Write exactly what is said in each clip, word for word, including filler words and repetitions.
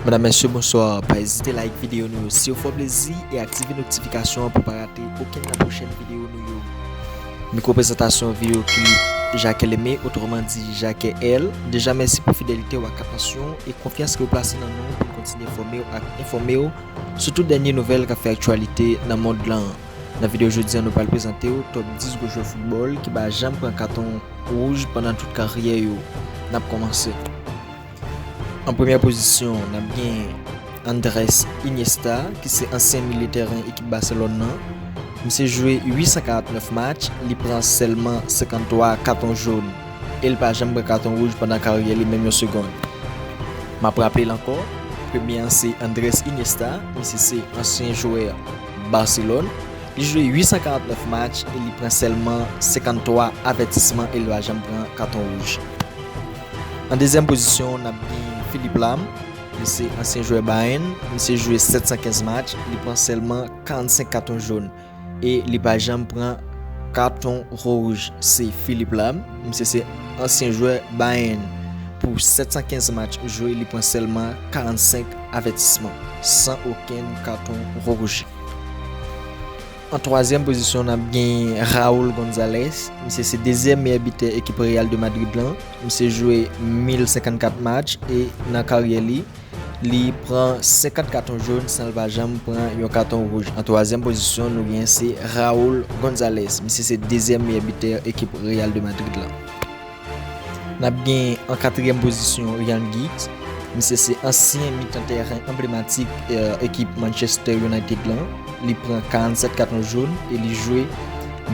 Medam, mesye, bonswa. Pa ezite like videyo nou yo si yo fè w plezi e aktive notifikasyon an pou pa rate okenn nan pwochèn videyo nou yo. Mikwo prezantasyon videyo ki Jacques Lemay, otreman di Jacques L. Deja, mèsi pou fidelite w ak atansyon e konfyans ke w plase nan nou pou n kontinye fòme w ak enfòme w sou tout dènye nouvèl k ap fè aktyalite nan mond lan. Nan videyo jodi a, nou pral prezante w top dis gwo jwè foutbòl ki pa janm pran katon wouj pandan tout karyè yo. N ap kòmanse. An premyè pozisyon, n ap gen Andrés Iniesta, ki se ansyen milye tèren ekip Barcelone nan. Misye jwe uit san karant nèf match, li pran sèlman senkanntwa katon jòn. E l pa janm pran katon wouj pandan karyè li, menm yon segonn. M ap raple l ankò, premye an se Andrés Iniesta, misye se ansyen jwè Barcelone. Li jwe uit san karant nèf match e li pran sèlman senkanntwa avètisman e l pa janm pran katon wouj. An dezyèm pozisyon, n ap gen Philippe Lam. Li se ansyen jwè Bayern. Misye jwe sèt san kenz match. Li pran sèlman karannsenk katon jòn. E li pa janm pran katon wouj. Se Philippe Lam. Misye se ansyen jwè Bayern. Pou sèt san kenz match jwe, li pran sèlman karannsenk avètisman. San okenn katon wouj. An twazyèm pozisyon, n ap gen Raul Gonzalez. Misye se dezyèm meyè bitè ekip Real de Madrid lan. Misye jwe mil senkannkat match e nan karyè li, li pran senkant katon jòn san l pa janm pran yon katon wouj. An twazyèm pozisyon, nou gen se Raul Gonzalez. Misye se dezyèm meyè bitè ekip Real de Madrid lan. N ap gen an katriyèm pozisyon Ryan Giggs. Misye se ansyen mitan tèren anblematik, eh, ekip Manchester United lan. Li pran karannsenk katon jòn e li jwe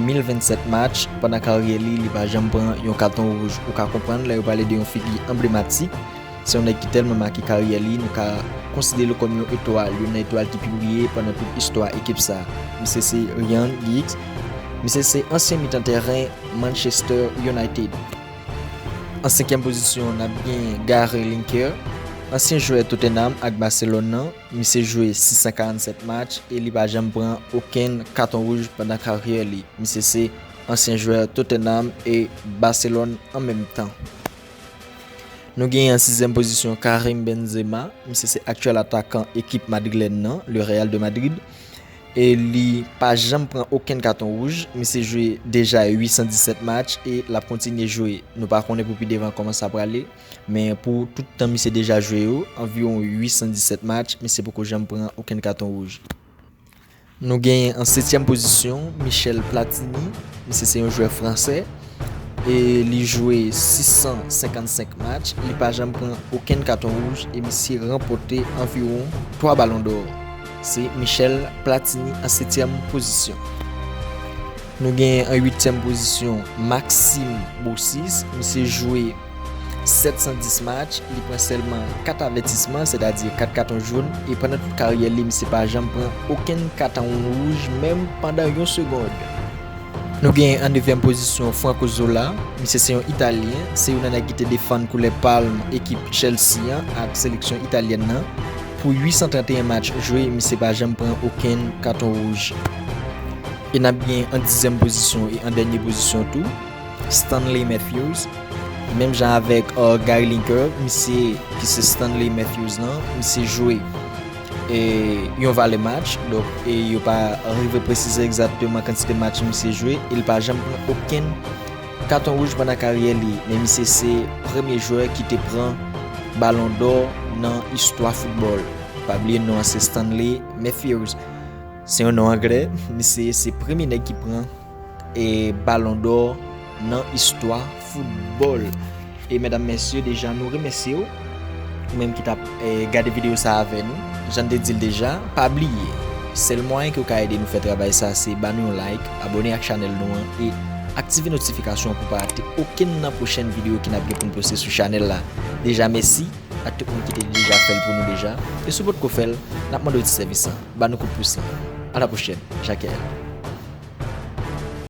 mil vennsèt match pandan karyè li, li pa janm pran yon katon wouj. Ou ka konprann lè yo pale de yon figi anblematik, se yon nèg ki tèlman make karyè li, nou ka konsidere l kòm yon etwal, youn nan etwal ki pi briye pandan tout istwa ekip sa. Misye se Ryan Giggs. Misye se ansyen mitan tèren Manchester United. An senkyèm pozisyon, n ap gen Gary Lineker, ansyen jwè Tottenham ak Barcelone nan. Misye jwe sis san karannsenk match e li pa janm pran okenn katon wouj pandan karyè li. Misye se ansyen jwè Tottenham e Barcelone an menm tan. Nou genyen an sizyèm pozisyon Karim Benzema. Misye se aktyèl atakan ekip madrilèn nan, le Real de Madrid. E li pa janm pran okenn katon wouj. Misye jwe deja uit san disèt match e l ap kontinye jwe. Nou pa konnen pou pi devan kòman sa prale, men pou tout tan misye deja jwe yo, anviwon uit san disèt match, misye poko janm pran okenn katon wouj. Nou genyen an setyèm pozisyon Michel Platini. Misye se yon jwè fransè. E li jwe sis san senkannsenk match, li pa janm pran okenn katon wouj e misye ranpòte anviwon twa Balon dò. Se Michel Platini an setyèm pozisyon. Nou genyen an uityèm pozisyon Maxime Boucis. Misye jwe sèt san dis match, li pran sèlman kat avètisman, sètadi kat katon jòn, e pandan tout karyè li, misye pa janm pran okenn katon wouj, menm pandan yon segonn. Nou genyen an nevyèm pozisyon Franco Zola. Misye se yon Italyen, se youn nan nèg ki te defann koulè palm ekip Chelsea an ak seleksyon italyèn nan. Pou uit san tranteyen match jwe, misye pa janm pran okenn katon wouj. E n ap gen an dizyèm pozisyon e an dènye pozisyon tou, Stanley Matthews. Menm jan avèk, uh, Gary Lineker, misye ki se Stanley Matthews lan, misye jwe e yon valè match, donk, e yo pa rive presize egzakteman kantite match misye jwe, e l pa janm pran okenn katon wouj pandan karyè li, men misye se premye jwè ki te pran Balon dò nan istwa foutbòl. Pa bliye non an se Stanley Matthews. Se yon non anglè, misye se premye nèg ki pran e Balon dò nan istwa foutbòl. E medam, mesye, deja nou remèsye w, ou menm ki t ap, e, gade videyo sa avè nou. Jan n te di l deja, pa bliye, sèl mwayen ke w ka ede nou fè travay sa se ba nou yon like, abòne ak chanèl nou an e aktive notifikasyon pou pa rate okenn nan pwochèn videyo ke n ap gen pou n poste sou chanèl la. Deja mèsi ak tout moun ki te deja fè l pou nou deja. E si w potko fè l, n ap mande w ti sèvis lan, ba nou kout pous lan. A la pwochèn, Jacques L.